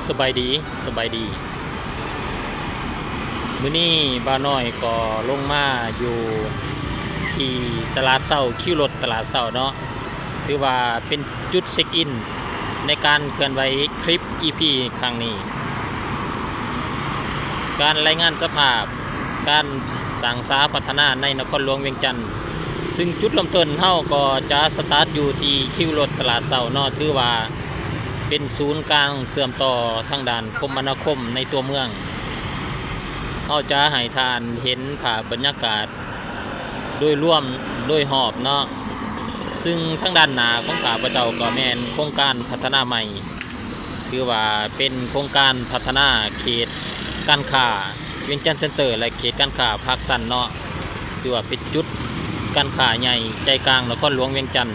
ສະບາຍດີ, ສະບາຍດີ. ມື້ນີ້ບ່າວນ້ອຍກໍລົງມາຢູ່ທີ່ຕະຫຼາດເຊົ້າ, ຄິວລົດຕະຫຼາດເຊົ້າເນາະ, ຖືວ່າເປັນຈຸດເຊັກອິນໃນການເຄື່ອນໄຫວຄລິບອີພີຄັ້ງນີ້, ການລາຍງານສະພາບການສ້າງສາພັດທະນາໃນນະຄອນຫຼວງວຽງຈັນ. ຊຶ່ງຈຸດເລີ່ມຕົ້ນເຮົາກໍຈະສະຕາດຢູ່ທີ່ຄິວລົດຕະຫຼາດເຊົ້າເນາະ, ຖືວ່າ ເປັນສູນກາງເຊື່ອມຕໍ່ທາງດ້ານຄົມມະນາຄົມໃນຕົວເມືອງ. ເຮົາຈະໃຫ້ທ່ານເຫັນພາບບັນຍາກາດໂດຍລວມໂດຍຮອບເນາະ, ຊຶ່ງທາງດ້ານໜ້າຂອງຂ້າພະເຈົ້າກໍແມ່ນໂຄງການພັດທະນາໃໝ່, ຖືວ່າເປັນໂຄງການພັດທະນາເຂດການຄ້າວຽງຈັນເຊັນເຕີ ແລະ ເຂດການຄ້າພາກຊັນເນາະ, ຖືວ່າເປັນຈຸດການຄ້າໃຫຍ່ໃຈກາງນະຄອນຫຼວງວຽງຈັນ.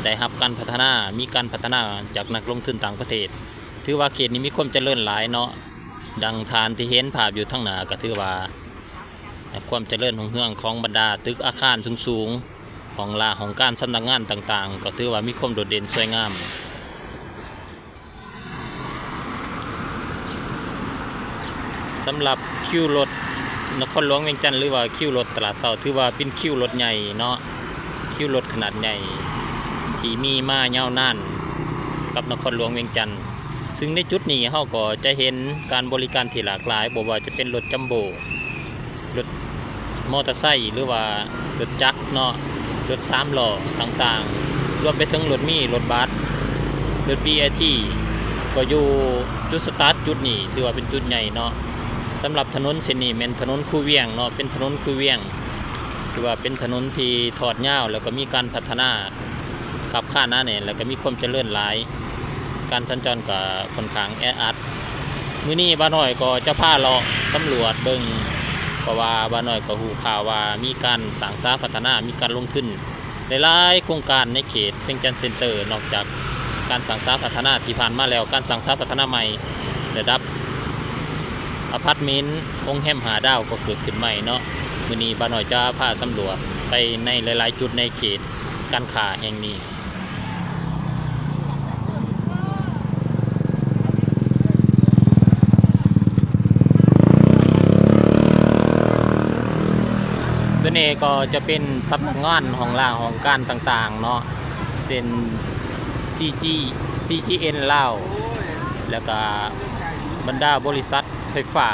ໄດ້ຮັບການພັດທະນາ, ມີການພັດທະນາຈາກນັກລົງທຶນຕ່າງປະເທດ. ຖືວ່າເຂດນີ້ມີຄວາມຈະເລີນຫຼາຍເນາະ, ດັ່ງທ່ານທີ່ເຫັນພາບຢູ່ທາງໜ້າ ກໍຖືວ່າຄວາມຈະເລີນຮຸ່ງເຮືອງຂອງບັນດາຕຶກອາຄານສູງໆ, ຫ້ອງລາຫ້ອງການ, ສຳນັກງານຕ່າງໆ ກໍຖືວ່າມີຄວາມໂດດເດັ່ນສວຍງາມ. ສຳລັບຄິວລົດນະຄອນຫຼວງວຽງຈັນ ຫຼືວ່າຄິວລົດຕະຫຼາດເຊົ້າ ຖືວ່າເປັນຄິວລົດໃຫຍ່ເນາະ, ຄິວລົດຂະໜາດໃຫຍ່ທີ່ມີມາຍາວນານກັບນະຄອນຫຼວງວຽງຈັນ. ຊຶ່ງໃນຈຸດນີ້ເຮົາກໍຈະເຫັນການບໍລິການທີ່ຫຼາກຫຼາຍ, ບໍ່ວ່າຈະເປັນລົດຈັມໂບ້, ລົດ ມໍເຕີໄຊ ຫຼືວ່າລົດຈັກເນາະ, ລົດສາມລໍ້ຕ່າງໆ, ລວມໄປເຖິງລົດມີ, ລົດບັສ, ລົດ ບີ ອາ ທີ ກໍຢູ່ຈຸດສະຕາດຈຸດນີ້ ຖືວ່າເປັນຈຸດໃຫຍ່ເນາະ. ສຳລັບຖະໜົນເສັ້ນນີ້ແມ່ນຖະໜົນຄູວຽງເນາະ, ເປັນຖະໜົນຄູວຽງ ຖືວ່າເປັນຖະໜົນທີ່ທອດຍາວ ແລ້ວກໍມີການພັດທະນາ ຄັບຄາໜາແໜ້ນ ແລ້ວກໍມີຄວາມຈະເລີນຫຼາຍ, ການສັນຈອນກໍຂ້ອນຂ້າງແອອັດ. ມື້ນີ້ບ່າວນ້ອຍກໍຈະພາເລາະສຳຫຼວດເບິ່ງ, ເພາະວ່າບ່າວນ້ອຍກໍຮູ້ຂ່າວວ່າມີການສ້າງສາພັດທະນາ, ມີການລົງທຶນຫຼາຍໆໂຄງການໃນເຂດວຽງຈັນເຊັນເຕີ. ນອກຈາກການສ້າງສາພັດທະນາທີ່ຜ່ານມາແລ້ວ, ການສ້າງສາພັດທະນາໃໝ່ ລະດັບອາພາດເມັນ, ໂຮງແຮມຫ້າດາວກໍເກີດຂຶ້ນໃໝ່ເນາະ. ມື້ນີ້ບ່າວນ້ອຍຈະພາສຳຫຼວດໄປໃນຫຼາຍໆຈຸດໃນເຂດ ການຄ້າແຫ່ງນີ້. ຕົວນີ້ກໍຈະເປັນສຳນັກງານຫ້ອງລາຫ້ອງການຕ່າງໆເນາະ, ເຊັ່ນ ຊີຈີ ຊີຈີເອັນ ລາວ ແລ້ວກະບັນດາບໍລິສັດ ໄຟຟ້າ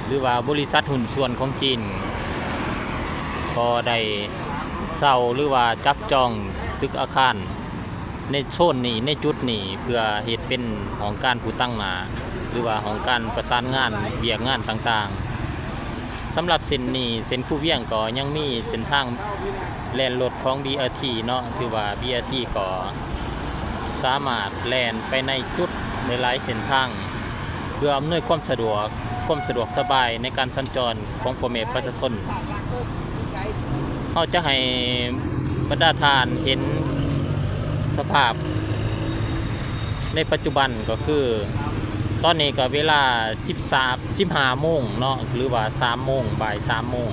ຫຼືວ່າບໍລິສັດຫຸ້ນສ່ວນຂອງຈີນ ກໍໄດ້ເຊົ່າ ຫຼືວ່າຈັບຈອງຕຶກອາຄານໃນໂຊນນີ້ ໃນຈຸດນີ້ ເພື່ອເຮັດເປັນຫ້ອງການຜູ້ຕາງໜ້າ ຫຼືວ່າຫ້ອງການປະສານງານວຽກງານຕ່າງໆ. ສຳລັບເສັ້ນນີ້ ເສັ້ນຄູວຽງກໍຍັງມີເສັ້ນທາງແລ່ນລົດຂອງ ບີ ອາ ທີ ເນາະ, ຖືວ່າ ບີ ອາ ທີ ກໍສາມາດແລ່ນໄປໃນຈຸດຫຼາຍໆເສັ້ນທາງ ເພື່ອອຳນວຍຄວາມສະດວກ, ຄວາມສະດວກສະບາຍໃນການສັນຈອນຂອງພໍ່ແມ່ປະຊາຊົນ. ເຮົາຈະໃຫ້ບັນດາທ່ານເຫັນສະພາບໃນປັດຈຸບັນ ກໍຄືຕອນນີ້ກໍເວລາສິບສາມ ສິບຫ້າໂມງເນາະ ຫຼືວ່າສາມໂມງ, ບ່າຍສາມໂມງ.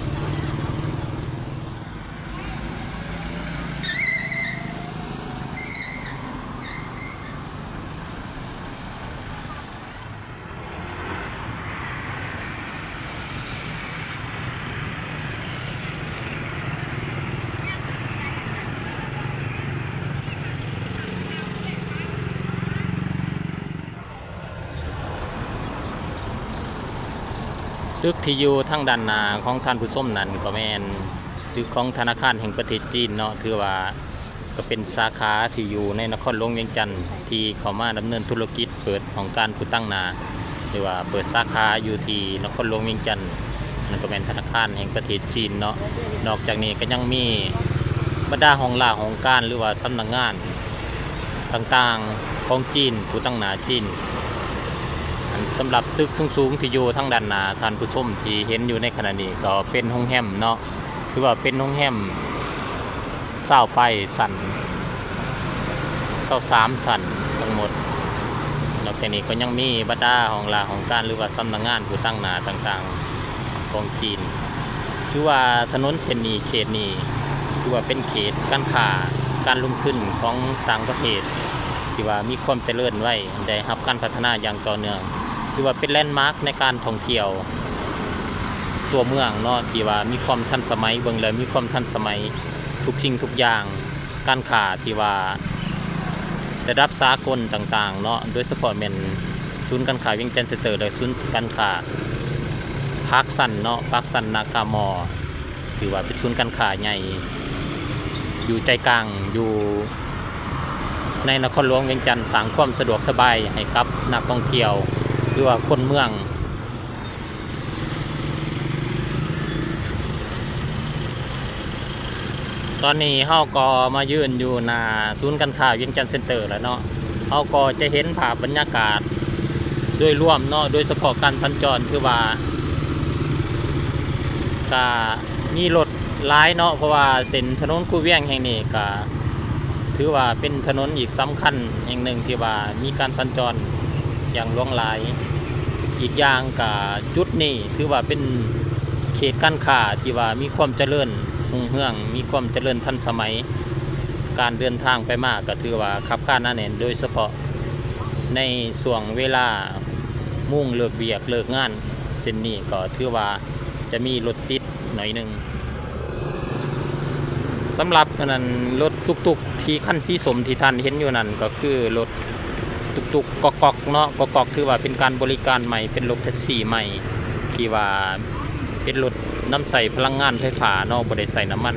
ຕຶກທີ່ຢູ່ທາງດ້ານໜ້າຂອງທ່ານຜູ້ຊົມນັ້ນ ກໍແມ່ນຕຶກຂອງທະນາຄານແຫ່ງປະເທດຈີນເນາະ, ຖືວ່າ ກໍເປັນສາຂາທີ່ຢູ່ໃນນະຄອນຫຼວງວຽງຈັນ ທີ່ເຂົ້າມາດຳເນີນທຸລະກິດເປີດຫ້ອງການຜູ້ຕາງໜ້າ ຫຼືວ່າເປີດສາຂາຢູ່ທີ່ນະຄອນຫຼວງວຽງຈັນ, ນັ້ນກໍແມ່ນທະນາຄານແຫ່ງປະເທດຈີນເນາະ. ນອກຈາກນີ້ກໍຍັງມີບັນດາຫ້ອງລາຫ້ອງການ ຫຼືວ່າສຳນັກງານຕ່າງໆຂອງຈີນ, ຜູ້ຕາງໜ້າຈີນ. ອັນ ສຳລັບຕຶກສູງໆທີ່ຢູ່ທາງດ້ານໜ້າ ທ່ານຜູ້ຊົມທີ່ເຫັນຢູ່ໃນຂະນະນີ້ ກໍເປັນໂຮງແຮມເນາະ. ຖືວ່າເປັນໂຮງແຮມຊາວປາຍຊັ້ນ, ຊາວສາມຊັ້ນທັງໝົດ. ນອກຈາກນີ້ກໍຍັງມີບັນດາຫ້ອງລາຫ້ອງການ ຫຼືວ່າສຳນັກງານຜູ້ຕາງໜ້າຕ່າງໆຂອງຈີນ. ຖືວ່າຖະໜົນເສັ້ນນີ້ ເຂດນີ້ ຖືວ່າເປັນເຂດການຄ້າ, ການລົງທຶນຂອງຕ່າງປະເທດ ທີ່ວ່າມີຄວາມຈະເລີນໄວ, ໄດ້ຮັບການພັດທະນາຢ່າງຕໍ່ເນື່ອງ, ຖືວ່າເປັນແລນມາກໃນການທ່ອງທ່ຽວຕົວເມືອງເນາະ, ທີ່ວ່າມີຄວາມທັນສະໄໝ, ເບິ່ງແລ້ວມີຄວາມທັນສະໄໝທຸກສິ່ງທຸກຢ່າງ, ການຄ້າທີ່ວ່າລະດັບສາກົນຕ່າງໆເນາະ, ໂດຍສະເພາະແມ່ນສູນການຄ້າວຽງຈັນເຊັນເຕີ ແລະ ສູນການຄ້າພາກຊັນເນາະ, ພາກຊັນນາກາມໍ. ຖືວ່າເປັນສູນການຄ້າໃຫຍ່ຢູ່ໃຈກາງ ຢູ່ໃນນະຄອນຫຼວງວຽງຈັນ, ສ້າງຄວາມສະດວກສະບາຍໃຫ້ກັບນັກທ່ອງທ່ຽວ ຫຼືວ່າຄົນເມືອງ. ຕອນນີ້ເຮົາກໍມາຢືນຢູ່ໜ້າສູນການຄ້າວຽງຈັນເຊັນເຕີແລ້ວເນາະ, ເຮົາກໍຈະເຫັນພາບບັນຍາກາດໂດຍລວມເນາະ, ໂດຍສະເພາະການສັນຈອນ ຄືວ່າກະ ມີລົດຫຼາຍເນາະ, ເພາະວ່າເສັ້ນຖະໜົນຄູວຽງແຫ່ງນີ້ກະຖືວ່າເປັນຖະໜົນອີກສຳຄັນແຫ່ງໜຶ່ງທີ່ວ່າມີການສັນຈອນຢ່າງຫຼວງຫຼາຍ. ອີກຢ່າງກະຈຸດນີ້ຖືວ່າເປັນເຂດການຄ້າທີ່ວ່າມີຄວາມຈະເລີນຮຸ່ງເຮືອງ, ມີຄວາມຈະເລີນທັນສະໄໝ, ການເດີນທາງໄປມາກະຖືວ່າຄັບຄາໜາແໜ້ນ, ໂດຍສະເພາະໃນຊ່ວງເວລາໂມງເລີກວຽກເລີກງານເສັ້ນນີ້ກໍຖືວ່າ ຈະມີລົດຕິດໜ້ອຍໜຶ່ງ. ສຳລັບອັນນັ້ນ ລົດຕຸກໆທີ່ຄັນສີສົ້ມທີ່ທ່ານເຫັນຢູ່ນັ້ນ ກໍຄືລົດຕຸກໆກ໋ອກໆເນາະ, ກ໋ອກໆຖືວ່າເປັນການບໍລິການໃໝ່, ເປັນລົດແທັກຊີໃໝ່ ທີ່ວ່າເປັນລົດນຳໃຊ້ພະລັງງານໄຟຟ້າເນາະ, ບໍ່ໄດ້ໃຊ້ນ້ຳມັນ,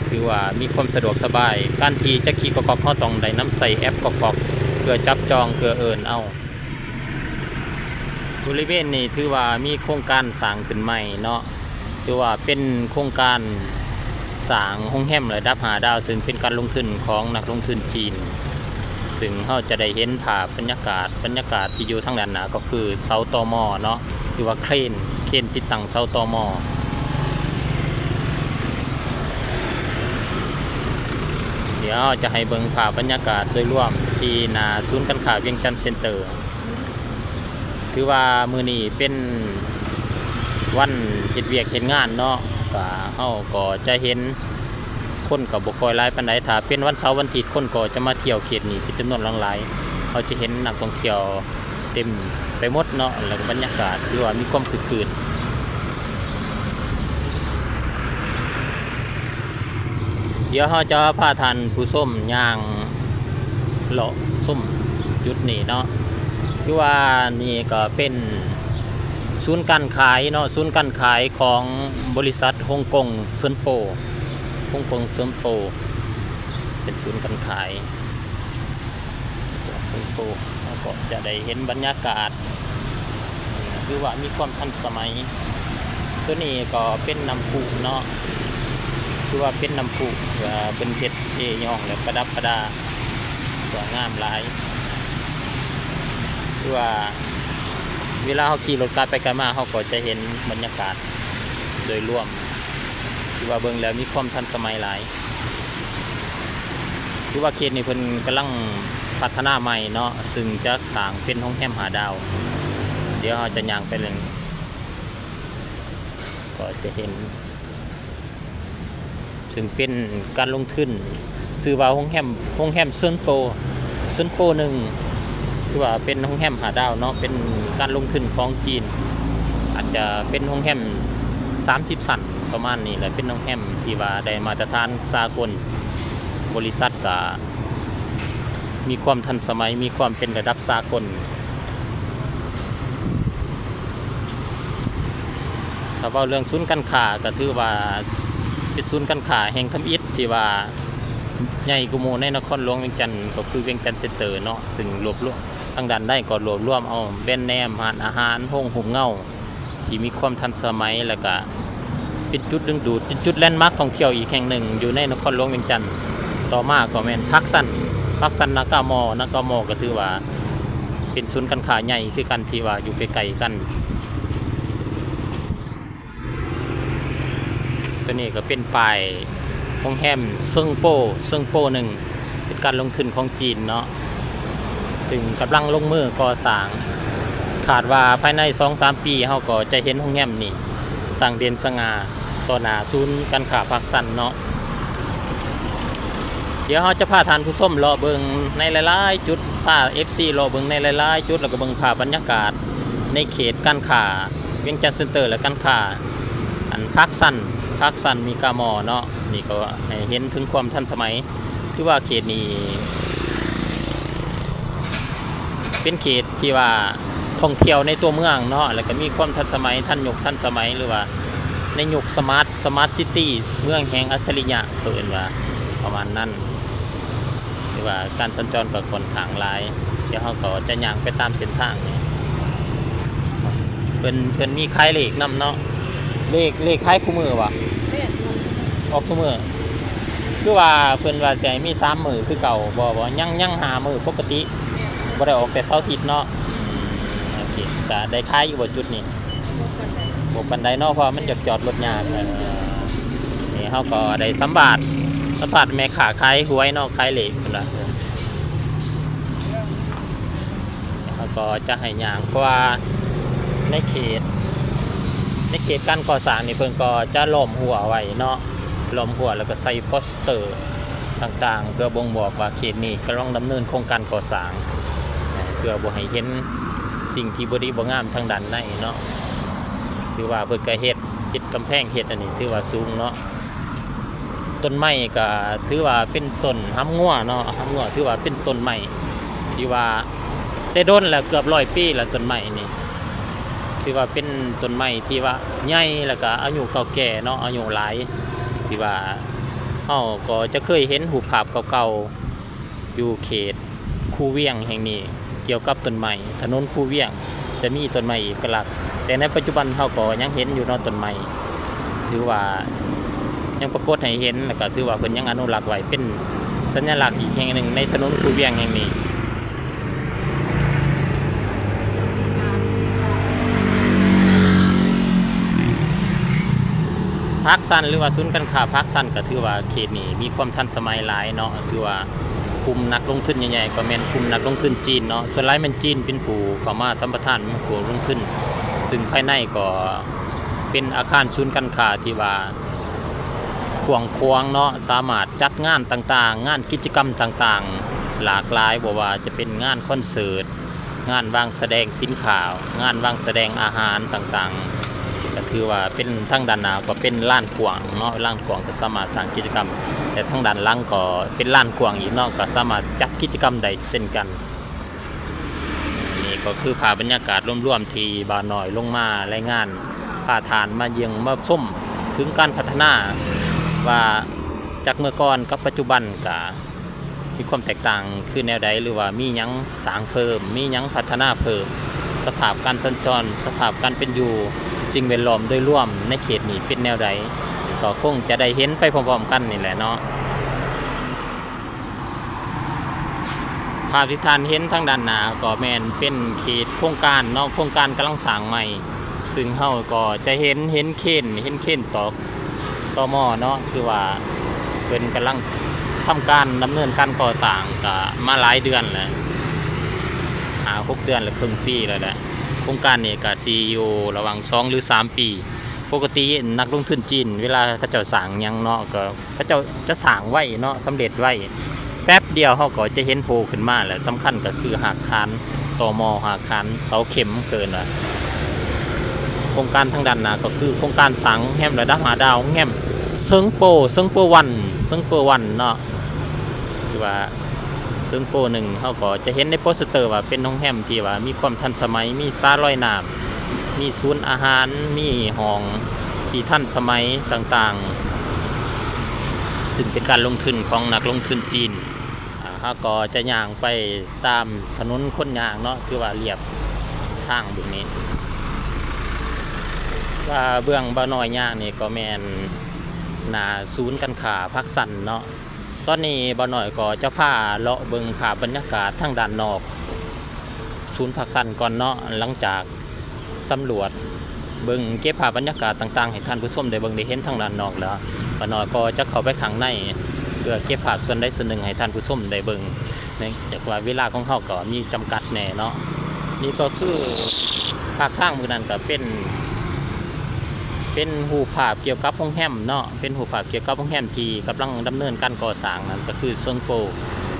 ຖືວ່າມີຄວາມສະດວກສະບາຍ. ການທີ່ຈະຂີ່ກ໋ອກໆ ເຮົາຕ້ອງໄດ້ນຳໃຊ້ແອັບກ໋ອກໆ ເພື່ອຈັບຈອງ, ເພື່ອເອີ້ນເອົາ. ບໍລິເວນນີ້ຖືວ່າມີໂຄງການສ້າງຂຶ້ນໃໝ່ເນາະ, ຖືວ່າເປັນໂຄງການສ້າງໂຮງແຮມລະດັບຫ້າດາວ, ເຊິ່ງເປັນການລົງທຶນຂອງນັກລົງທຶນຈີນ, ເຊິ່ງເຮົາຈະໄດ້ເຫັນພາບບັນຍາກາດ, ບັນຍາກາດທີ່ຢູ່ທາງດ້ານໜ້າກໍຄືເສົາຕໍມໍເນາະ, ຫຼືວ່າເຄຣນ, ເຄຣນຕິດຕັ້ງເສົາຕໍມໍ. ດຽວເຮົາຈະໃຫ້ເບິ່ງພາບບັນຍາກາດໂດຍລວມທີ່ໜ້າສູນການຄ້າວຽງຈັນເຊັນເຕີ. ຖືວ່າມື້ນີ້ເປັນວັນເຮັດວຽກເຮັດງານເນາະ, ກະ ເຮົາກໍຈະເຫັນຄົນກໍບໍ່ຄ່ອຍຫຼາຍປານໃດ. ຖ້າເປັນວັນເສົາວັນອາທິດ ຄົນກໍຈະມາທ່ຽວເຂດນີ້ເປັນຈຳນວນຫຼວງຫຼາຍ. ເຮົາຈະເຫັນນັກທ່ອງທ່ຽວເຕັມໄປໝົດເນາະ, ແລ້ວກໍບັນຍາກາດຖືວ່າມີຄວາມຄຶກຄື້ນ. ດຽວເຮົາຈະພາທ່ານຜູ້ຊົມຍ່າງເລາະຊົມຈຸດນີ້ເນາະ, ຄືວ່ານີ້ກໍເປັນສູນການຂາຍເນາະ, ສູນການຂາຍຂອງບໍລິສັດຮົງກົງເຊິນໂປ, ຮົງກົງເຊິນໂປ ເປັນສູນການຂາຍ ເຮົາກໍຈະໄດ້ເຫັນບັນຍາກາດ ຖືວ່າມີຄວາມທັນສະໄໝ. ໂຕນີ້ກໍເປັນນ້ຳພຸເນາະ, ຖືວ່າເປັນນ້ຳພຸ ເອີ ເພິ່ນເຮັດເອຍ້ອງ ແລະ ປະດັບປະດາ ສວຍງາມຫຼາຍ. ຄືວ່າເວລາເຮົາຂີ່ລົດກາຍໄປກາຍມາ ເຮົາກໍຈະເຫັນບັນຍາກາດໂດຍລວມ ຖືວ່າເບິ່ງແລ້ວມີຄວາມທັນສະໄໝຫຼາຍ. ຄືວ່າເຂດນີ້ເພິ່ນກຳລັງພັດທະນາໃໝ່ເນາະ, ເຊິ່ງຈະສ້າງເປັນໂຮງແຮມຫ້າດາວ. ດຽວເຮົາຈະຍ່າງໄປເບິ່ງ ກໍຈະເຫັນ ເຊິ່ງເປັນການລົງທຶນ ຊື່ວ່າໂຮງແຮມ, ໂຮງແຮມເຊິນໂປ, ເຊິນໂປໜຶ່ງ ຄືວ່າເປັນໂຮງແຮມຫ້າດາວເນາະ, ເປັນການລົງທຶນຂອງຈີນ, ອາດຈະເປັນໂຮງແຮມສາມສິບຊັ້ນ ປະມານນີ້ແຫຼະ, ເປັນໂຮງແຮມທີ່ວ່າໄດ້ມາດຕະຖານສາກົນ, ບໍລິສັດກະມີຄວາມທັນສະໄໝ, ມີຄວາມເປັນລະດັບສາກົນ. ຖ້າເວົ້າເລື່ອງສູນການຄ້າ ກໍຖືວ່າເປັນສູນການຄ້າແຫ່ງທຳອິດທີ່ວ່າໃຫຍ່ກວ່າໝູ່ໃນນະຄອນຫຼວງວຽງຈັນ, ກໍຄືວຽງຈັນເຊັນເຕີເນາະ, ເຊິ່ງລວບລວມ ທາງດ້ານໃນກໍລວບລວມເອົາແບຣນເນມ, ຮ້ານອາຫານ, ໂຮງໂຮມເງົາ ທີ່ມີຄວາມທັນສະໄໝ ແລ້ວກະເປັນຈຸດດຶງດູດ, ເປັນຈຸດແລນມາກທ່ອງທ່ຽວອີກແຫ່ງໜຶ່ງຢູ່ໃນນະຄອນຫຼວງວຽງຈັນ. ຕໍ່ມາກໍແມ່ນພາກຊັນ, ພາກຊັນນາກາມໍ, ນາກາມໍກໍຖືວ່າເປັນສູນການຄ້າໃຫຍ່ຄືກັນ ທີ່ວ່າຢູ່ໃກ້ໆກັນ. ຕົວນີ້ກໍເປັນປ້າຍໂຮງແຮມເຊິງໂປ, ເຊິງໂປໜຶ່ງ ເປັນການລົງທຶນຂອງຈີນເນາະ, ເຊິ່ງກຳລັງລົງມືກໍ່ສ້າງ. ຄາດວ່າພາຍໃນສອງສາມປີ ເຮົາກໍຈະເຫັນໂຮງແຮມນີ້ຕັ້ງເດັ່ນສະຫງ່າຕໍ່ໜ້າສູນການຄ້າພາກຊັນເນາະ. ດຽວເຮົາຈະພາທ່ານຜູ້ຊົມເລາະເບິ່ງໃນຫຼາຍໆຈຸດ, ພາເອັຟຊີເລາະເບິ່ງໃນຫຼາຍໆຈຸດ ແລ້ວກໍເບິ່ງພາບບັນຍາກາດໃນເຂດການຄ້າວຽງຈັນເຊັນເຕີ ແລະ ການຄ້າອັນພາກຊັນ, ພາກຊັນມີກາມໍເນາະ. ນີ້ກໍໃຫ້ເຫັນເຖິງຄວາມທັນສະໄໝ, ຖືວ່າເຂດນີ້ເປັນເຂດທີ່ວ່າທ່ອງທ່ຽວໃນຕົວເມືອງເນາະ, ແລ້ວກໍມີຄວາມທັນສະໄໝ, ທັນຍຸກທັນສະໄໝ ຫຼືວ່າໃນຍຸກສະມາດ ສະມາດຊິຕີ ເມືອງແຫ່ງອັດສະລິຍະ ເຂົາເອີ້ນວ່າປະມານນັ້ນ. ຖືວ່າການສັນຈອນກໍຂ້ອນຂ້າງຫຼາຍ. ດຽວເຮົາກໍຈະຍ່າງໄປຕາມເສັ້ນທາງນີ້. ເພິ່ນ ເພິ່ນມີຂາຍເລກນຳເນາະ. ເລກ ເລກຂາຍຄູ່ມື້ບໍ່? ແມ່ນ. ອອກຊຸມື້? ຄືວ່າເພິ່ນວ່າຊິໃຫ້ມີສາມມື້ຄືເກົ່າບໍ່? ບໍ່ ຍັງ ຍັງຫ້າມື້ປົກກະຕິ. ແມ່ນ. ບໍ່ໄດ້ອອກແຕ່ເສົາອາທິດເນາະ. ອືມ ໂອເຄ. ກະໄດ້ຂາຍຢູ່ບໍ່ຈຸດນີ້? ບໍ່ປານໃດ ບໍ່ປານໃດເນາະ ເພາະວ່າມັນຢາກຈອດລົດຍາກ. ເອີ ນີ້ເຮົາກໍໄດ້ສຳພາດ ສຳພາດແມ່ຄ້າຂາຍຫວຍເນາະ ຂາຍເລກພຸ້ນນະ. ເຮົາກໍຈະໃຫ້ຍ່າງ ເພາະວ່າໃນເຂດ ໃນເຂດການກໍ່ສ້າງນີ້ ເພິ່ນກໍຈະລ້ອມຮົ້ວໄວ້ເນາະ, ລ້ອມຮົ້ວ ແລ້ວກໍໃສ່ໂປສເຕີຕ່າງໆ ເພື່ອບົ່ງບອກວ່າເຂດນີ້ກຳລັງດຳເນີນໂຄງການກໍ່ສ້າງ ເພື່ອບໍ່ໃຫ້ເຫັນສິ່ງທີ່ບໍ່ດີບໍ່ງາມທາງດ້ານໃນເນາະ. ຖືວ່າເພິ່ນກໍເຮັດ ເຮັດກຳແພງ ເຮັດອັນນີ້ ຖືວ່າສູງເນາະ. ຕົ້ນໄມ້ກໍຖືວ່າເປັນຕົ້ນຫຳງົວເນາະ, ຫຳງົວຖືວ່າເປັນຕົ້ນໄມ້ທີ່ວ່າແຕ່ດົນແລ້ວ ເກືອບຮ້ອຍປີແລ້ວ. ຕົ້ນໄມ້ນີ້ຖືວ່າເປັນຕົ້ນໄມ້ທີ່ວ່າໃຫຍ່ ແລ້ວກໍອາຍຸເກົ່າແກ່ເນາະ, ອາຍຸຫຼາຍ ທີ່ວ່າເຮົາກໍຈະເຄີຍເຫັນຮູບພາບເກົ່າໆ ຢູ່ເຂດຄູວຽງແຫ່ງນີ້ ກ່ຽວກັບຕົ້ນໄມ້. ຖະໜົນຄູວຽງຈະມີຕົ້ນໄມ້ເອກະລັກ, ແຕ່ໃນປັດຈຸບັນເຮົາກໍຍັງເຫັນຢູ່ເນາະ ຕົ້ນໄມ້ ຖືວ່າຍັງປາກົດໃຫ້ເຫັນ, ແລ້ວກໍຖືວ່າເພິ່ນຍັງອະນຸລັກໄວ້ເປັນສັນຍະລັກອີກແຫ່ງໜຶ່ງໃນຖະໜົນຄູວຽງແຫ່ງນີ້. ພາກຊັນ ຫຼືວ່າສູນການຄ້າພາກຊັນ ກໍຖືວ່າເຂດນີ້ມີຄວາມທັນສະໄໝຫຼາຍເນາະ, ຖືວ່າ ກຸ່ມນັກລົງທຶນໃຫຍ່ໆ ກໍແມ່ນກຸ່ມນັກລົງທຶນຈີນເນາະ, ສ່ວນຫຼາຍແມ່ນຈີນເປັນຜູ້ເຂົ້າມາສຳປະທານ ເປັນຜູ້ລົງທຶນ, ຊຶ່ງພາຍໃນກໍເປັນອາຄານສູນການຄ້າທີ່ວ່າກວ້າງຂວາງເນາະ, ສາມາດຈັດງານຕ່າງໆ ງານກິດຈະກຳຕ່າງໆ ຫຼາກຫຼາຍ, ບໍ່ວ່າຈະເປັນງານຄອນເສີດ, ງານວາງສະແດງສິນຄ້າ, ງານວາງສະແດງອາຫານຕ່າງໆ, ກໍຖືວ່າເປັນ ທາງດ້ານໜ້າກໍເປັນລານກວ້າງເນາະ, ລານກວ້າງກໍສາມາດສ້າງກິດຈະກຳ, ແລະ ທາງດ້ານຫຼັງກໍເປັນລານກວ້າງອີກເນາະ, ກໍສາມາດຈັດກິດຈະກຳໄດ້ເຊັ່ນກັນ. ນີ້ກໍຄືພາບບັນຍາກາດລວມໆ ທີ່ບ່າວນ້ອຍລົງມາລາຍງານ ພາທ່ານມາຢ້ຽມມາຊົມເຖິງການພັດທະນາ ວ່າຈາກເມື່ອກ່ອນກັບປັດຈຸບັນ ກະ ມີຄວາມແຕກຕ່າງຄືແນວໃດ ຫຼືວ່າມີຫຍັງສ້າງເພີ່ມ, ມີຫຍັງພັດທະນາເພີ່ມ, ສະພາບການສັນຈອນ, ສະພາບການເປັນຢູ່, ສິ່ງແວດລ້ອມໂດຍລວມໃນເຂດນີ້ເປັນແນວໃດ, ກໍຄົງຈະໄດ້ເຫັນໄປພ້ອມໆກັນນີ້ແຫຼະເນາະ. ພາບທີ່ທ່ານເຫັນທາງດ້ານໜ້າກໍແມ່ນເປັນເຂດໂຄງການເນາະ, ໂຄງການກຳລັງສ້າງໃໝ່, ຊຶ່ງເຮົາກໍຈະເຫັນ, ເຫັນເຄນ, ເຫັນເຄນຕອກ ຕມ ເນາະ, ຄືວ່າເພິ່ນກຳລັງທຳການດຳເນີນການກໍ່ສ້າງກະມາຫຼາຍເດືອນແລ້ວ, ຫ້າຫົກເດືອນ ຫຼື ເຄິ່ງປີແລ້ວແຫຼະ. ໂຄງການນີ້ກະຊິຢູ່ລະຫວ່າງສອງ ຫຼື ສາມປີ. ປົກກະຕິນັກລົງທຶນຈີນ ເວລາເຂົາເຈົ້າສ້າງຫຍັງເນາະ ກໍເຂົາເຈົ້າຈະສ້າງໄວເນາະ, ສຳເລັດໄວ. ແປັບດຽວເຮົາກໍຈະເຫັນໂຜຂຶ້ນມາແຫຼະ. ສຳຄັນກໍຄືຮາກຖານ ຕມ ຮາກຖານເສົາເຂັມເອີ້ນວ່າ. ໂຄງການທາງດ້ານໜ້າກໍຄືໂຄງການສ້າງໂຮງແຮມລະດັບຫ້າດາວ, ໂຮງແຮມເຊິ່ງໂປ, ເຊິ່ງໂປວັນ, ເຊິ່ງໂປວັນເນາະ, ຄືວ່າເຊິ່ງໂປໜຶ່ງ. ເຮົາກໍຈະເຫັນໃນໂປສເຕີວ່າເປັນໂຮງແຮມທີ່ວ່າມີຄວາມທັນສະໄໝ, ມີສາລອຍນ້ຳ, ມີສູນອາຫານ, ມີຫ້ອງທີ່ທັນສະໄໝຕ່າງໆ, ຊຶ່ງເປັນການລົງທຶນຂອງນັກລົງທຶນຈີນ. ອາ ເຮົາກໍຈະຍ່າງໄປຕາມຖະໜົນຄົນຍ່າງເນາະ, ຄືວ່າລຽບທາງເບື້ອງນີ້, ວ່າເບື້ອງບ່າວນ້ອຍຍ່າງນີ້ກໍແມ່ນໜ້າສູນການຄ້າພາກຊັນເນາະ. ຕອນນີ້ບ່າວນ້ອຍກໍຈະພາເລາະເບິ່ງພາບບັນຍາກາດທາງດ້ານນອກສູນພາກຊັນກ່ອນເນາະ, ຫຼັງຈາກ ສຳຫຼວດເບິ່ງເກັບພາບບັນຍາກາດຕ່າງໆ ໃຫ້ທ່ານຜູ້ຊົມໄດ້ເບິ່ງໄດ້ເຫັນທາງດ້ານນອກແລ້ວ, ປ້ານ້ອຍກໍຈະເຂົ້າໄປຂ້າງໃນ ເພື່ອເກັບພາບສ່ວນໃດສ່ວນໜຶ່ງໃຫ້ທ່ານຜູ້ຊົມໄດ້ເບິ່ງ, ເນື່ອງຈາກວ່າເວລາຂອງເຮົາກໍມີຈຳກັດແດ່ເນາະ. ນີ້ກໍຄືພາກທາງມື້ນັ້ນກໍເປັນ ເປັນຮູບພາບກ່ຽວກັບໂຮງແຮມເນາະ, ເປັນຮູບພາບກ່ຽວກັບໂຮງແຮມທີ່ກຳລັງດຳເນີນການກໍ່ສ້າງນັ້ນ ກໍຄືເຊິ່ງໂປ,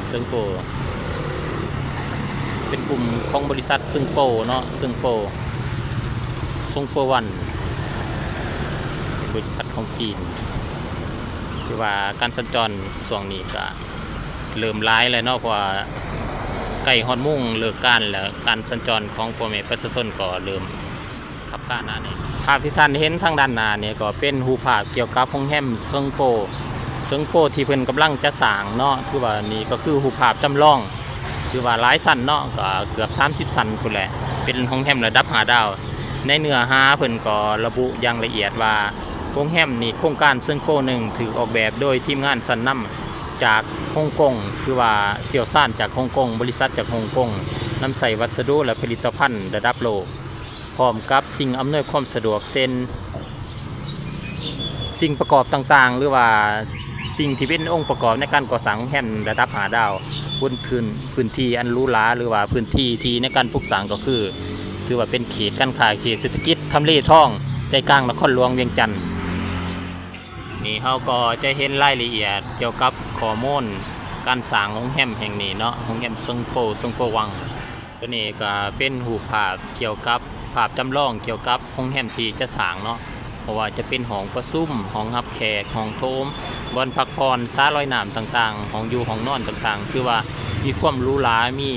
ເຊິ່ງໂປ ເປັນກຸ່ມຂອງບໍລິສັດເຊິ່ງໂປເນາະ, ເຊິ່ງໂປ, ເຊິ່ງໂປວັນ ເປັນບໍລິສັດຂອງຈີນ. ຖືວ່າການສັນຈອນຊ່ວງນີ້ກະເລີ່ມຫຼາຍແລ້ວເນາະ, ເພາະວ່າໃກ້ຮອດໂມງເລີກການແລ້ວ, ການສັນຈອນຂອງພໍ່ແມ່ປະຊາຊົນກໍເລີ່ມ ຂັບຂ້າໜາແໜ້ນ. ພາບທີ່ທ່ານເຫັນທາງດ້ານໜ້ານີ້ກໍເປັນຮູບພາບກ່ຽວກັບໂຮງແຮມເຊິ່ງໂປ, ເຊິ່ງໂປທີ່ເພິ່ນກຳລັງຈະສ້າງເນາະ, ຖືວ່ານີ້ກໍຄືຮູບພາບຈຳລອງ, ຖືວ່າຫຼາຍຊັ້ນເນາະ, ກໍເກືອບສາມສິບຊັ້ນພຸ້ນແຫຼະ, ເປັນໂຮງແຮມລະດັບຫ້າດາວ. ໃນເນື້ອຫາເພິ່ນກໍລະບຸຢ່າງລະອຽດວ່າ ໂຮງແຮມນີ້ໂຄງການເຊິ່ງໂປໜຶ່ງ ຖືກອອກແບບໂດຍທີມງານຊັ້ນນຳຈາກຮົງກົງ, ຖືວ່າຊ່ຽວຊານຈາກຮົງກົງ, ບໍລິສັດຈາກຮົງກົງ, ນຳໃຊ້ວັດສະດຸ ແລະ ຜະລິດຕະພັນລະດັບໂລກ. ພ້ອມກັບສິ່ງອຳນວຍຄວາມສະດວກ ເຊັ່ນ ສິ່ງປະກອບຕ່າງໆ ຫຼືວ່າສິ່ງທີ່ເປັນອົງປະກອບໃນການກໍ່ສ້າງໂຮງແຮມລະດັບຫ້າດາວ, ບົນພື້ນ ພື້ນທີ່ອັນຫຼູຫຼາ ຫຼືວ່າພື້ນທີ່ທີ່ໃນການປຸກສ້າງກໍຄື ຖືວ່າເປັນເຂດການຄ້າ ເຂດເສດຖະກິດ ທຳເລທອງ ໃຈກາງນະຄອນຫຼວງວຽງຈັນ. ນີ້ເຮົາກໍຈະເຫັນລາຍລະອຽດກ່ຽວກັບຂໍ້ມູນການສ້າງໂຮງແຮມແຫ່ງນີ້ເນາະ, ໂຮງແຮມເຊິ່ງໂປ, ເຊິ່ງໂປວັງ. ຕົວນີ້ກໍເປັນຮູບພາບກ່ຽວກັບ ພາບຈຳລອງກ່ຽວກັບໂຮງແຮມທີ່ຈະສ້າງເນາະ, ບໍ່ວ່າຈະເປັນຫ້ອງປະຊຸມ, ຫ້ອງຮັບແຂກ, ຫ້ອງໂຖງ, ບ່ອນພັກຜ່ອນ, ສາລອຍນ້ຳຕ່າງໆ, ຫ້ອງຢູ່ຫ້ອງນອນຕ່າງໆ, ຖືວ່າມີຄວາມຫຼູຫຼາ, ມີ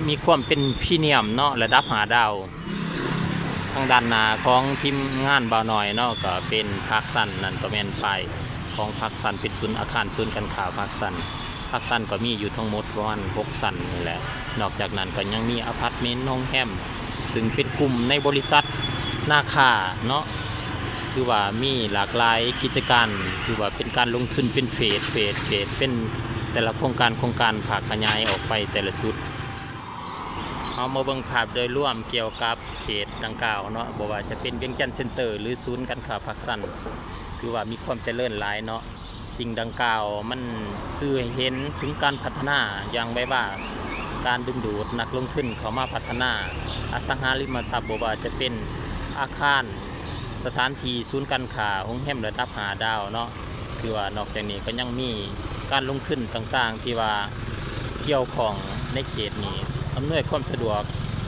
ມີຄວາມເປັນພຣີມຽມເນາະ, ລະດັບຫ້າດາວ. ທາງດ້ານໜ້າຂອງທີມງານບ່າວນ້ອຍເນາະ ກໍເປັນພາກຊັນ, ນັ້ນກໍແມ່ນປ້າຍຂອງພາກຊັນ, ເປັນສູນ ອາຄານສູນການຄ້າພາກຊັນ. ພາກຊັນກໍມີຢູ່ທັງໝົດປະມານຫົກຊັ້ນນີ້ແຫຼະ. ນອກຈາກນັ້ນກໍຍັງມີອາພາດເມັນ, ໂຮງແຮມ, ຊຶ່ງເປັນກຸ່ມໃນບໍລິສັດນາຄາເນາະ, ຖືວ່າມີຫຼາກຫຼາຍກິດຈະການ, ຖືວ່າເປັນການລົງທຶນເປັນເຟສ, ເຟສ, ເຟສ, ເປັນແຕ່ລະໂຄງການ, ໂຄງການພາກຂະຫຍາຍອອກໄປແຕ່ລະຈຸດ. ເຮົາມາເບິ່ງພາບໂດຍລວມກ່ຽວກັບເຂດດັ່ງກ່າວເນາະ, ບໍ່ວ່າຈະເປັນວຽງຈັນເຊັນເຕີ ຫຼື ສູນການຄ້າພາກຊັນ, ຖືວ່າມີຄວາມຈະເລີນຫຼາຍເນາະ. ສິ່ງດັ່ງກ່າວມັນສື່ໃຫ້ເຫັນເຖິງການພັດທະນາຢ່າງໄວວາ, ການດຶງດູດນັກລົງທຶນເຂົ້າມາພັດທະນາອະສັງຫາລິມະຊັບ, ບໍ່ວ່າຈະເປັນອາຄານ, ສະຖານທີ່ສູນການຄ້າ, ໂຮງແຮມລະດັບຫ້າດາວເນາະ. ຖືວ່ານອກຈາກນີ້ກໍຍັງມີການລົງທຶນຕ່າງໆ ທີ່ວ່າກ່ຽວຂ້ອງໃນເຂດນີ້, ອຳນວຍຄວາມສະດວກ,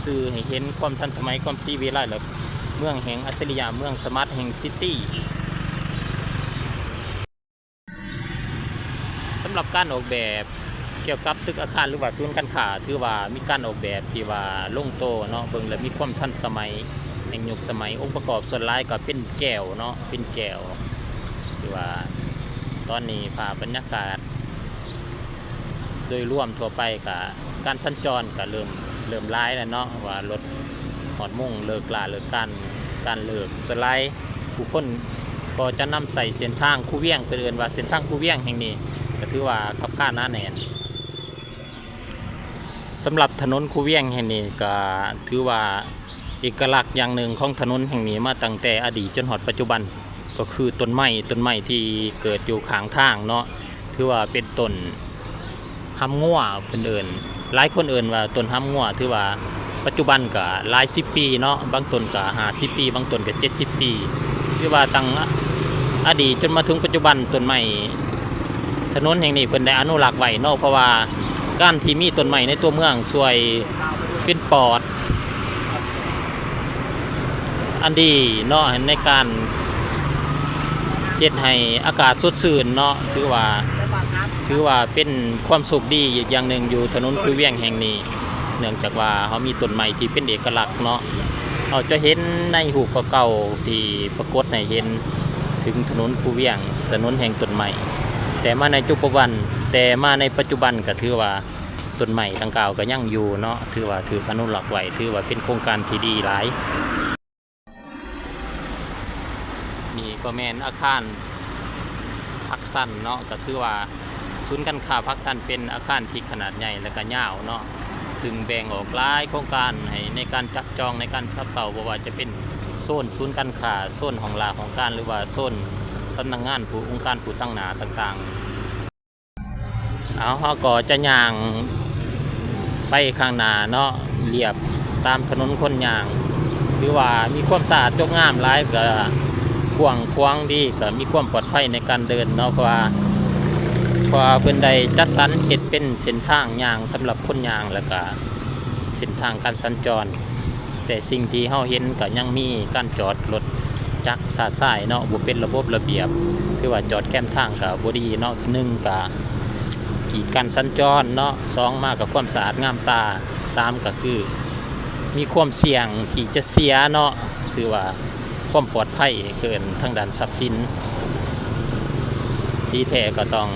ສື່ໃຫ້ເຫັນຄວາມທັນສະໄໝ, ຄວາມສີວິໄລ, ແລະ ເມືອງແຫ່ງອັດສະລິຍະ, ເມືອງສະໝາດ, ແຫ່ງຊິຕີ. ສຳລັບການອອກແບບກ່ຽວກັບຕຶກອາຄານ ຫຼືວ່າສູນການຄ້າ ຖືວ່າມີການອອກແບບທີ່ວ່າລົງໂຕເນາະ, ເບິ່ງແລ້ວມີຄວາມທັນສະໄໝ ແຫ່ງຍຸກສະໄໝ. ອົງປະກອບສ່ວນຫຼາຍກໍເປັນແກ້ວເນາະ, ເປັນແກ້ວ. ຖືວ່າຕອນນີ້ພາບບັນຍາກາດໂດຍລວມທົ່ວໄປກະ ການສັນຈອນກໍເລີ່ມ ເລີ່ມຫຼາຍແລ້ວເນາະ, ວ່າລົດຮອດໂມງເລີກລາເລີກການ ການເລີກ. ສ່ວນຫຼາຍຜູ້ຄົນກໍຈະນຳໃຊ້ເສັ້ນທາງຄູວຽງ, ເພິ່ນເອີ້ນວ່າເສັ້ນທາງຄູວຽງແຫ່ງນີ້ ກໍຖືວ່າຄັບຄາໜາແໜ້ນ. ສຳລັບຖະໜົນຄູວຽງແຫ່ງນີ້ກໍຖືວ່າເອກະລັກຢ່າງໜຶ່ງຂອງຖະໜົນແຫ່ງນີ້ ມາຕັ້ງແຕ່ອະດີດຈົນຮອດປັດຈຸບັນ ກໍຄືຕົ້ນໄມ້, ຕົ້ນໄມ້ທີ່ເກີດຢູ່ຂ້າງທາງເນາະ, ຖືວ່າເປັນຕົ້ນຫຳງົວ ເພິ່ນເອີ້ນ, ຫຼາຍຄົນເອີ້ນວ່າຕົ້ນຫຳງົວ. ຖືວ່າປັດຈຸບັນກໍຫຼາຍສິບປີເນາະ, ບາງຕົ້ນກໍຫ້າສິບປີ, ບາງຕົ້ນກໍເຈັດສິບປີ. ຖືວ່າຕັ້ງອະດີດຈົນມາເຖິງປັດຈຸບັນ, ຕົ້ນໄມ້ ຖະໜົນແຫ່ງນີ້ເພິ່ນໄດ້ອະນຸລັກໄວ້ເນາະ, ເພາະວ່າການທີ່ມີຕົ້ນໄມ້ໃນຕົວເມືອງຊ່ວຍເປັນປອດ ອັນດີເນາະ ໃນການເຮັດໃຫ້ອາກາດສົດຊື່ນເນາະ, ຖືວ່າ ຖືວ່າເປັນຄວາມໂຊກດີອີກຢ່າງໜຶ່ງຢູ່ຖະໜົນຄູວຽງແຫ່ງນີ້, ເນື່ອງຈາກວ່າເຮົາມີຕົ້ນໄມ້ທີ່ເປັນເອກະລັກເນາະ. ເຮົາຈະເຫັນໃນຮູບເກົ່າໆທີ່ປາກົດໃຫ້ເຫັນເຖິງຖະໜົນຄູວຽງ, ຖະໜົນແຫ່ງຕົ້ນໄມ້, ແຕ່ມາໃນຈຸບັນ, ແຕ່ມາໃນປັດຈຸບັນກໍຖືວ່າ ຕົ້ນໄມ້ດັ່ງກ່າວກໍຍັງຢູ່ເນາະ, ຖືວ່າຖືກອະນຸລັກໄວ້, ຖືວ່າເປັນໂຄງການທີ່ດີຫຼາຍ. ນີ້ກໍແມ່ນອາຄານພາກຊັນເນາະ, ກໍຄືວ່າສູນການຄ້າພາກຊັນເປັນອາຄານທີ່ຂະໜາດໃຫຍ່ ແລະ ກໍຍາວເນາະ, ຊຶ່ງແບ່ງອອກຫຼາຍໂຄງການໃຫ້ໃນການຈັບຈອງ, ໃນການສັບເຊົາ, ບໍ່ວ່າຈະເປັນໂຊນສູນການຄ້າ, ໂຊນຫ້ອງລາຫ້ອງການ ຫຼືວ່າໂຊນສຳນັກງານຜູ້ ອົງການຜູ້ຕາງໜ້າຕ່າງໆ. ເອົາ, ເຮົາກໍຈະຍ່າງໄປຂ້າງໜ້າເນາະ, ລຽບຕາມຖະໜົນຄົນຍ່າງ. ຖືວ່າມີຄວາມສະອາດຈົບງາມຫຼາຍ ກະກວ້າງຂວາງດີ ກະມີຄວາມປອດໄພໃນການເດີນເນາະ ເພາະວ່າ ເພາະວ່າເພິ່ນໄດ້ຈັດສັນເຮັດເປັນເສັ້ນທາງຍ່າງສຳລັບຄົນຍ່າງ ແລ້ວກະເສັ້ນທາງການສັນຈອນ. ແຕ່ສິ່ງທີ່ເຮົາເຫັນກະຍັງມີການຈອດລົດຈັກຊະຊາຍເນາະ ບໍ່ເປັນລະບົບລະບຽບ ຖືວ່າຈອດແຄມທາງກະບໍ່ດີເນາະ ໜຶ່ງກະກີດກັນສັນຈອນເນາະ ສອງມາກະຄວາມສະອາດງາມຕາ ສາມກະຄືມີຄວາມສ່ຽງທີ່ຈະເສຍເນາະ ຖືວ່າຄວາມປອດໄພ ເອີ້ນທາງດ້ານຊັບສິນ ດີແທ້ກະຕ້ອງ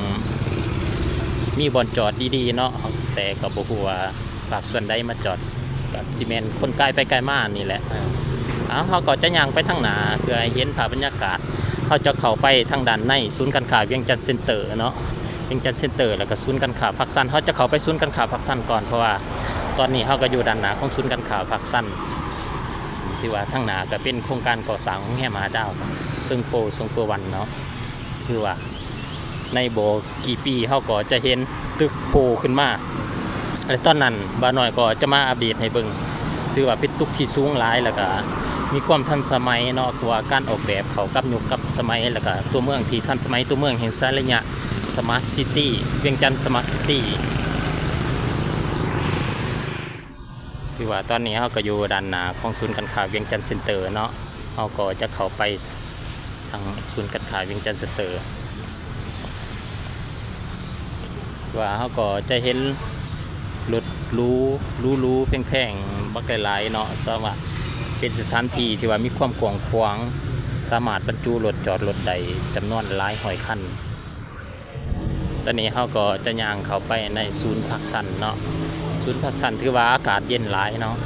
ມີບ່ອນຈອດດີໆເນາະ ແຕ່ກະບໍ່ຮູ້ວ່າ ພາກສ່ວນໃດມາຈອດ ກະຊິແມ່ນຄົນກາຍໄປກາຍມານີ້ແຫຼະ. ເອົາ ເຮົາກໍຈະຍ່າງໄປທາງໜ້າ ເພື່ອໃຫ້ເຫັນພາບບັນຍາກາດ. ເຮົາຈະເຂົ້າໄປທາງດ້ານໃນສູນການຄ້າວຽງຈັນເຊັນເຕີເນາະ ວຽງຈັນເຊັນເຕີ ແລ້ວກໍສູນການຄ້າພາກຊັນ. ເຮົາຈະເຂົ້າໄປສູນການຄ້າພາກຊັນກ່ອນ ເພາະວ່າຕອນນີ້ເຮົາກໍຢູ່ດ້ານໜ້າຂອງສູນການຄ້າພາກຊັນ ທີ່ວ່າທາງໜ້າກໍເປັນໂຄງການກໍ່ສ້າງໂຮງແຮມຫ້າດາວ ເຊິ່ງໂປ ເຊິ່ງໂປວັນເນາະ ຄືວ່າ ໃນບໍ່ ກີ່ປີເຮົາກໍຈະເຫັນຕຶກໂຜຂຶ້ນມາ ແລະ ຕອນນັ້ນບ່າວນ້ອຍກໍຈະມາອັບເດດໃຫ້ເບິ່ງ. ຖືວ່າເປັນຕຶກທີ່ສູງຫຼາຍ ແລ້ວກະມີຄວາມທັນສະໄໝເນາະ ເພາະວ່າການອອກແບບເຂົ້າກັບຍຸກກັບສະໄໝ ແລ້ວກະຕົວເມືອງທີ່ທັນສະໄໝ ຕົວເມືອງແຫ່ງສາລະຍະ ສະມາດຊິຕີ ວຽງຈັນສະມາດຊິຕີ. ຖືວ່າຕອນນີ້ເຮົາກໍຢູ່ດ້ານໜ້າຂອງສູນການຄ້າວຽງຈັນເຊັນເຕີເນາະ ເຮົາກໍຈະເຂົ້າໄປ ທາງສູນການຄ້າວຽງຈັນເຊັນເຕີ ວ່າເຮົາກໍຈະເຫັນລົດຫຼູ ຫຼູໆ ແພງໆ ບັກຫຼາຍໆເນາະ ສາມາດເປັນສະຖານທີ່ທີ່ວ່າມີຄວາມກວ້າງຂວາງ ສາມາດບັນຈຸລົດຈອດລົດໄດ້ຈຳນວນຫຼາຍຮ້ອຍຄັນ. ຕອນນີ້ເຮົາກໍຈະຍ່າງເຂົ້າໄປໃນສູນພັກຊັນເນາະ ສູນພັກຊັນຖືວ່າອາກາດເຢັນຫຼາຍເນາະ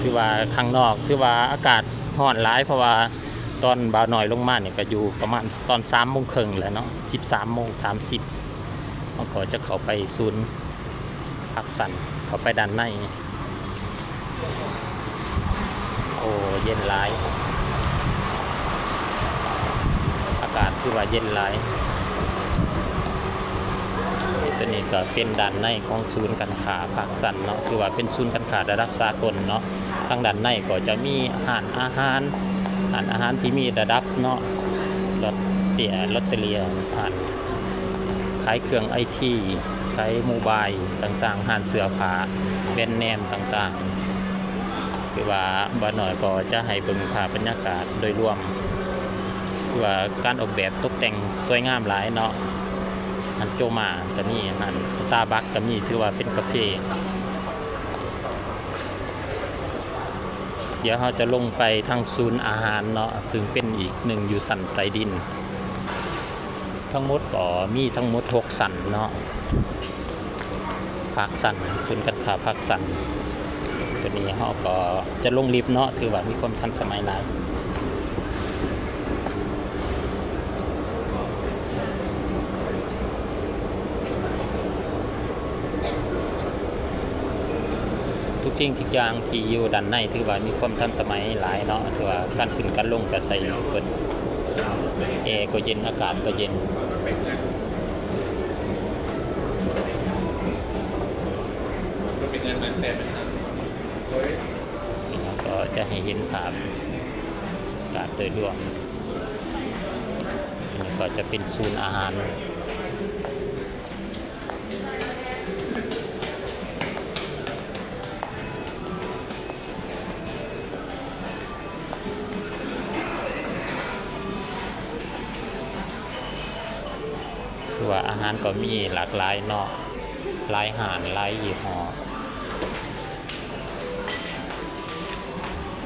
ຖືວ່າຂ້າງນອກຖືວ່າອາກາດຮ້ອນຫຼາຍ ເພາະວ່າ ຕອນບ່າວນ້ອຍລົງມານີ້ກໍຢູ່ປະມານຕອນສາມໂມງເຄິ່ງແລ້ວເນາະ ສິບສາມໂມງສາມສິບ ເຮົາກໍຈະເຂົ້າໄປສູນພັກຊັນ ເຂົ້າໄປດ້ານໃນ. ໂອ້ ເຢັນຫຼາຍ ອາກາດຄືວ່າເຢັນຫຼາຍ. ໂຕນີ້ກໍເປັນດ້ານໃນຂອງສູນການຄ້າພາກຊັນເນາະ ຖືວ່າເປັນສູນການຄ້າລະດັບສາກົນເນາະ. ທາງດ້ານໃນກໍຈະມີຮ້ານອາຫານ ຮ້ານອາຫານທີ່ມີລະດັບເນາະ ລອດເຕຍ ລອດເຕເລຍ ຮ້ານຂາຍເຄື່ອງໄອທີ ຂາຍໂມບາຍຕ່າງໆ ຮ້ານເສື້ອຜ້າ ແບຣນເນມຕ່າງໆ. ຄືວ່າບ່າວນ້ອຍກໍຈະໃຫ້ເບິ່ງພາບບັນຍາກາດໂດຍລວມ ຄືວ່າການອອກແບບຕົກແຕ່ງສວຍງາມຫຼາຍເນາະ ຮ້ານໂຈມາກໍມີ ຮ້ານສະຕາບັກກໍມີ ຖືວ່າເປັນກາເຟ. ດຽວເຮົາຈະລົງໄປທາງສູນອາຫານເນາະ ຊຶ່ງເປັນອີກໜຶ່ງຢູ່ຊັ້ນໃຕ້ດິນ. ທັງໝົດກໍມີທັງໝົດຫົກຊັ້ນເນາະ ພາກຊັນ ສູນການຄ້າພາກຊັນ. ໂຕນີ້ເຮົາກໍຈະລົງລິບເນາະ ຖືວ່າມີຄວາມທັນສະໄໝຫຼາຍ. ທຸກສິ່ງທຸກຢ່າງທີ່ຢູ່ດ້ານໃນຖືວ່າມີຄວາມທັນສະໄໝຫຼາຍເນາະ ຖືວ່າການຂຶ້ນການລົງກໍໃສ່ເພິ່ນ ແອກໍເຢັນ ອາກາດກໍເຢັນ. ກໍຈະໃຫ້ເຫັນພາບອາກາດໂດຍລວມ. ອັນນີ້ກໍຈະເປັນສູນອາຫານ ຄືວ່າອາຫານກໍມີຫຼາກຫຼາຍເນາະ ຫຼາຍຮ້ານ ຫຼາຍຍີ່ຫໍ້.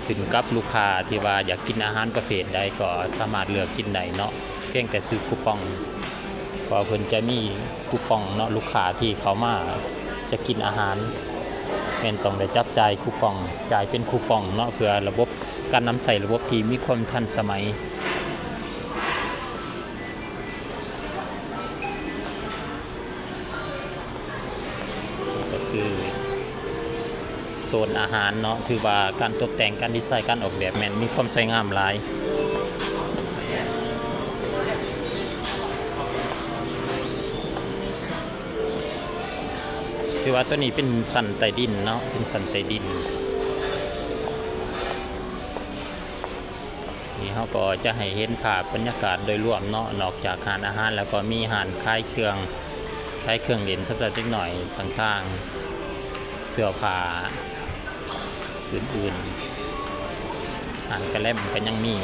ຂຶ້ນກັບລູກຄ້າທີ່ວ່າຢາກກິນອາຫານປະເພດໃດກໍສາມາດເລືອກກິນໄດ້ເນາະ ພຽງແຕ່ຊື້ຄູປອງ ເພາະວ່າເພິ່ນຈະມີຄູປອງເນາະ ລູກຄ້າທີ່ເຂົ້າມາຈະກິນອາຫານ ແມ່ນຕ້ອງໄດ້ຈັບຈ່າຍຄູປອງ ຈ່າຍເປັນຄູປອງເນາະ ເພື່ອລະບົບ ການນຳໃຊ້ລະບົບທີ່ມີຄວາມທັນສະໄໝ. ກໍຄືໂຊນອາຫານເນາະ ຖືວ່າການຕົກແຕ່ງ ການດີໄຊນ໌ ການອອກແບບແມ່ນມີຄວາມສວຍງາມຫຼາຍ ຖືວ່າໂຕນີ້ເປັນຊັ້ນໃຕ້ດິນເນາະ ເປັນຊັ້ນໃຕ້ດິນ. ເຮົາກໍຈະໃຫ້ເຫັນພາບບັນຍາກາດໂດຍລວມເນາະ, ນອກຈາກຮ້ານອາຫານແລ້ວກໍມີຮ້ານຂາຍເຄື່ອງ ຂາຍເຄື່ອງຫຼິ້ນສຳລັບເດັກນ້ອຍຕ່າງໆ, ເສື້ອຜ້າອື່ນໆ, ຮ້ານກະແລັມກໍຍັງມີ.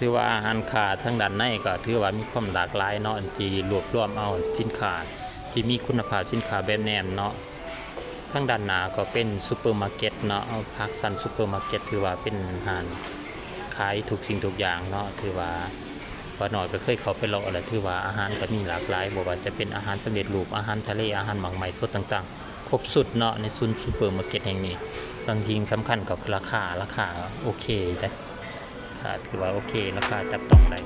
ຖືວ່າຮ້ານຄ້າທາງດ້ານໃນກໍຖືວ່າມີຄວາມຫຼາກຫຼາຍເນາະ, ທີ່ລວບລວມເອົາສິນຄ້າທີ່ມີຄຸນນະພາບ, ສິນຄ້າແບບແນມເນາະ. ທາງດ້ານໜ້າກໍເປັນຊຸບເປີມາເກັດເນາະ, ພາກຊັນຊຸບເປີມາເກັດ ຖືວ່າເປັນຮ້ານຂາຍທຸກສິ່ງທຸກຢ່າງເນາະ. ຖືວ່າ ປ້ານ້ອຍກໍເຄີຍເຂົ້າໄປເລາະແລ້ວ, ຖືວ່າອາຫານກໍມີຫຼາກຫຼາຍ, ບໍ່ວ່າຈະເປັນອາຫານສຳເລັດຮູບ, ອາຫານທະເລ, ອາຫານໝາກໄມ້ສົດຕ່າງໆ ຄົບຊຸດເນາະ ໃນສູນຊຸບເປີມາເກັດແຫ່ງນີ້. ສິ່ງສຳຄັນກໍຄືລາຄາ, ລາຄາໂອເຄເດ້, ລາຄາຖືວ່າໂອເຄ, ລາຄາຈັບຕ້ອງໄດ້.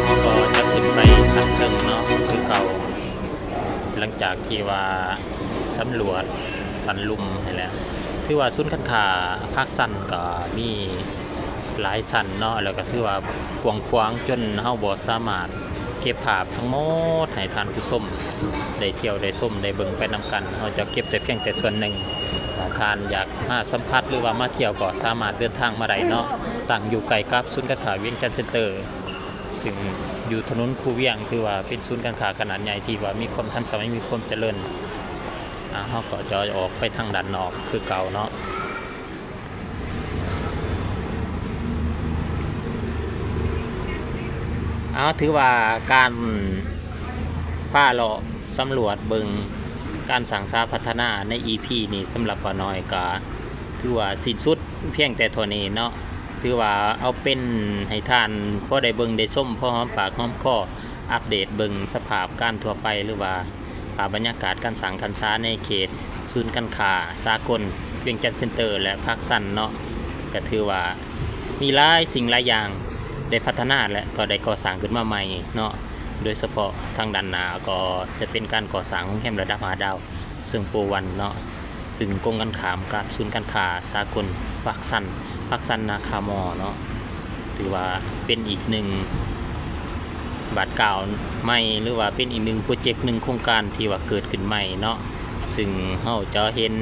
ເຮົາກໍຈະຂຶ້ນໄປຊັ້ນເທິງເນາະ ຄືເກົ່າ, ຫຼັງຈາກທີ່ວ່າສຳຫຼວດຊັ້ນລຸ່ມໃຫ້ແລ້ວ. ຖືວ່າສູນການຄ້າພາກຊັນກໍມີ ຫຼາຍຊັ້ນເນາະ, ແລ້ວກໍຖືວ່າກວ້າງຂວາງຈົນເຮົາບໍ່ສາມາດເກັບພາບທັງໝົດໃຫ້ທ່ານຜູ້ຊົມໄດ້ທ່ຽວໄດ້ຊົມໄດ້ເບິ່ງໄປນຳກັນ. ເຮົາຈະເກັບແຕ່ພຽງແຕ່ສ່ວນໜຶ່ງ. ຖ້າທ່ານຢາກມາສຳຜັດ ຫຼືວ່າມາທ່ຽວ ກໍສາມາດເດີນທາງມາໄດ້ເນາະ, ຕັ້ງຢູ່ໃກ້ກັບສູນການຄ້າວຽງຈັນເຊັນເຕີ ຊຶ່ງຢູ່ຖະໜົນຄູວຽງ. ຖືວ່າເປັນສູນການຄ້າຂະໜາດໃຫຍ່ທີ່ວ່າມີຄວາມທັນສະໄໝ, ມີຄວາມຈະເລີນ. ອາ ເຮົາກໍຈະອອກໄປທາງດ້ານນອກຄືເກົ່າເນາະ. ເອົາ ຖືວ່າການພາເລາະສຳຫຼວດເບິ່ງການສ້າງສາພັດທະນາໃນອີພີນີ້ ສຳລັບປ້ານ້ອຍກໍຖືວ່າສິ້ນສຸດພຽງແຕ່ເທົ່ານີ້ເນາະ. ຖືວ່າເອົາເປັນໃຫ້ທ່ານພໍໄດ້ເບິ່ງໄດ້ຊົມ ພໍຫອມປາກຫອມຄໍ ອັບເດດເບິ່ງສະພາບການທົ່ວໄປ ຫຼືວ່າ ພາບບັນຍາກາດການສ້າງຄັນສາໃນເຂດສູນການຄ້າສາກົນວຽງຈັນເຊັນເຕີ ແລະ ພາກຊັນເນາະ, ກະຖືວ່າມີຫຼາຍສິ່ງຫຼາຍຢ່າງໄດ້ພັດທະນາ ແລະ ກໍໄດ້ກໍ່ສ້າງຂຶ້ນມາໃໝ່ເນາະ. ໂດຍສະເພາະທາງດ້ານໜ້າກໍຈະເປັນການກໍ່ສ້າງໂຮງແຮມລະດັບຫ້າດາວ ເຊິ່ງໂປວັນເນາະ, ເຊິ່ງກົງກັນຂ້າມກັບສູນການຄ້າສາກົນພາກຊັນ ພາກຊັນນາຄາມໍເນາະ. ຖືວ່າເປັນອີກໜຶ່ງບາດກ້າວໃໝ່ ຫຼືວ່າເປັນອີກໜຶ່ງໂປຣເຈັກ ໜຶ່ງໂຄງການທີ່ວ່າເກີດຂຶ້ນໃໝ່ເນາະ, ຊຶ່ງເຮົາຈະເຫັນ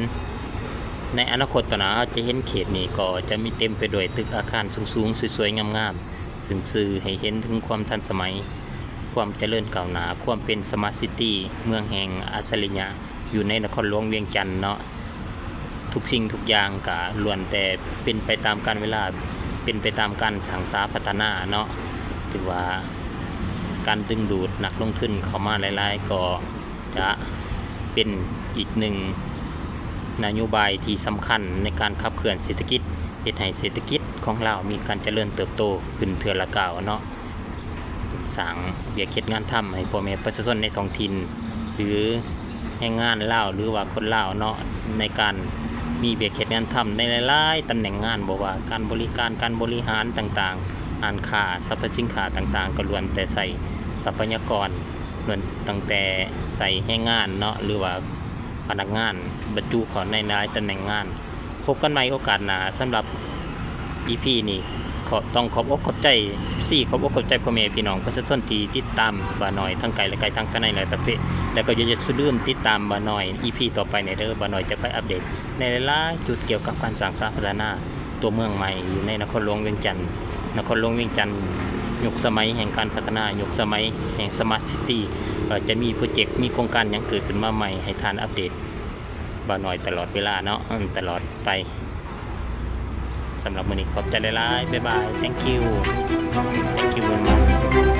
ໃນອະນາຄົດຕໍ່ໜ້າ ເຮົາຈະເຫັນເຂດນີ້ກໍຈະມີເຕັມໄປດ້ວຍຕຶກອາຄານສູງໆ ສວຍໆ ງາມໆ, ຊຶ່ງສື່ໃຫ້ເຫັນເຖິງຄວາມທັນສະໄໝ, ຄວາມຈະເລີນກ້າວໜ້າ, ຄວາມເປັນສະມາດຊິຕີ ເມືອງແຫ່ງອັດສະລິຍະ ຢູ່ໃນນະຄອນຫຼວງວຽງຈັນເນາະ. ທຸກສິ່ງທຸກຢ່າງກະລ້ວນແຕ່ເປັນໄປຕາມການເວລາ, ເປັນໄປຕາມການສ້າງສາພັດທະນາເນາະ. ຖືວ່າການດຶງດູດນັກລົງທຶນເຂົ້າມາຫຼາຍໆ ກໍຈະເປັນອີກໜຶ່ງນະໂຍບາຍທີ່ສຳຄັນໃນການຂັບເຄື່ອນເສດຖະກິດ, ເຮັດໃຫ້ເສດຖະກິດຂອງລາວມີການຈະເລີນເຕີບໂຕຂຶ້ນເທື່ອລະກ້າວເນາະ. ສ້າງວຽກເຮັດງານທຳໃຫ້ພໍ່ແມ່ປະຊາຊົນໃນທ້ອງຖິ່ນ ຫຼື ແຮງງານລາວ ຫຼືວ່າຄົນລາວເນາະ, ໃນການມີວຽກເຮັດງານທຳໃນຫຼາຍໆຕຳແໜ່ງງານ, ບໍ່ວ່າການບໍລິການ, ການບໍລິຫານຕ່າງໆ, ຮ້ານຄ້າ, ສັບພະສິນຄ້າຕ່າງໆ ກໍລ້ວນແຕ່ໃຊ້ຊັບພະຍາກອນ, ລ້ວນຕັ້ງແຕ່ໃຊ້ແຮງງານເນາະ ຫຼືວ່າພະນັກງານບັນຈຸເຂົ້າໃນຫຼາຍຕຳແໜ່ງງານ. ພົບກັນໃໝ່ໂອກາດໜ້າ. ສຳລັບອີພີນີ້ ຂໍ ຕ້ອງຂອບອົກຂອບໃຈເອັຟຊີ, ຂອບອົກຂອບໃຈພໍ່ແມ່ພີ່ນ້ອງປະຊາຊົນທີ່ຕິດຕາມບ່າວນ້ອຍທັງໄກ ແລະ ໄກ, ທັງພາຍໃນ ແລະ ຕ່າງປະເທດ. ແລ້ວກໍຢ່າ ຢ່າລືມຕິດຕາມບ່າວນ້ອຍອີພີຕໍ່ໄປແດ່ເດີ, ບ່າວນ້ອຍຈະໄປອັບເດດໃນຫຼາຍໆຈຸດກ່ຽວກັບການສ້າງສາພັດທະນາຕົວເມືອງໃໝ່ຢູ່ໃນນະຄອນຫຼວງວຽງຈັນ. ນະຄອນຫຼວງວຽງຈັນ ຍຸກສະໄໝແຫ່ງການພັດທະນາ, ຍຸກສະໄໝແຫ່ງສະມາດຊິຕີ, ເອີ ຈະມີໂປຣເຈັກ, ມີໂຄງການຫຍັງເກີດຂຶ້ນມາໃໝ່ ໃຫ້ທ່ານອັບເດດ ບ່າວນ້ອຍຕະຫຼອດເວລາເນາະ, ຕະຫຼອດໄປ. ສຳລັບມື້ນີ້ຂອບໃຈຫຼາຍໆ. ບາຍບາຍ. Thank you. Thank you very much.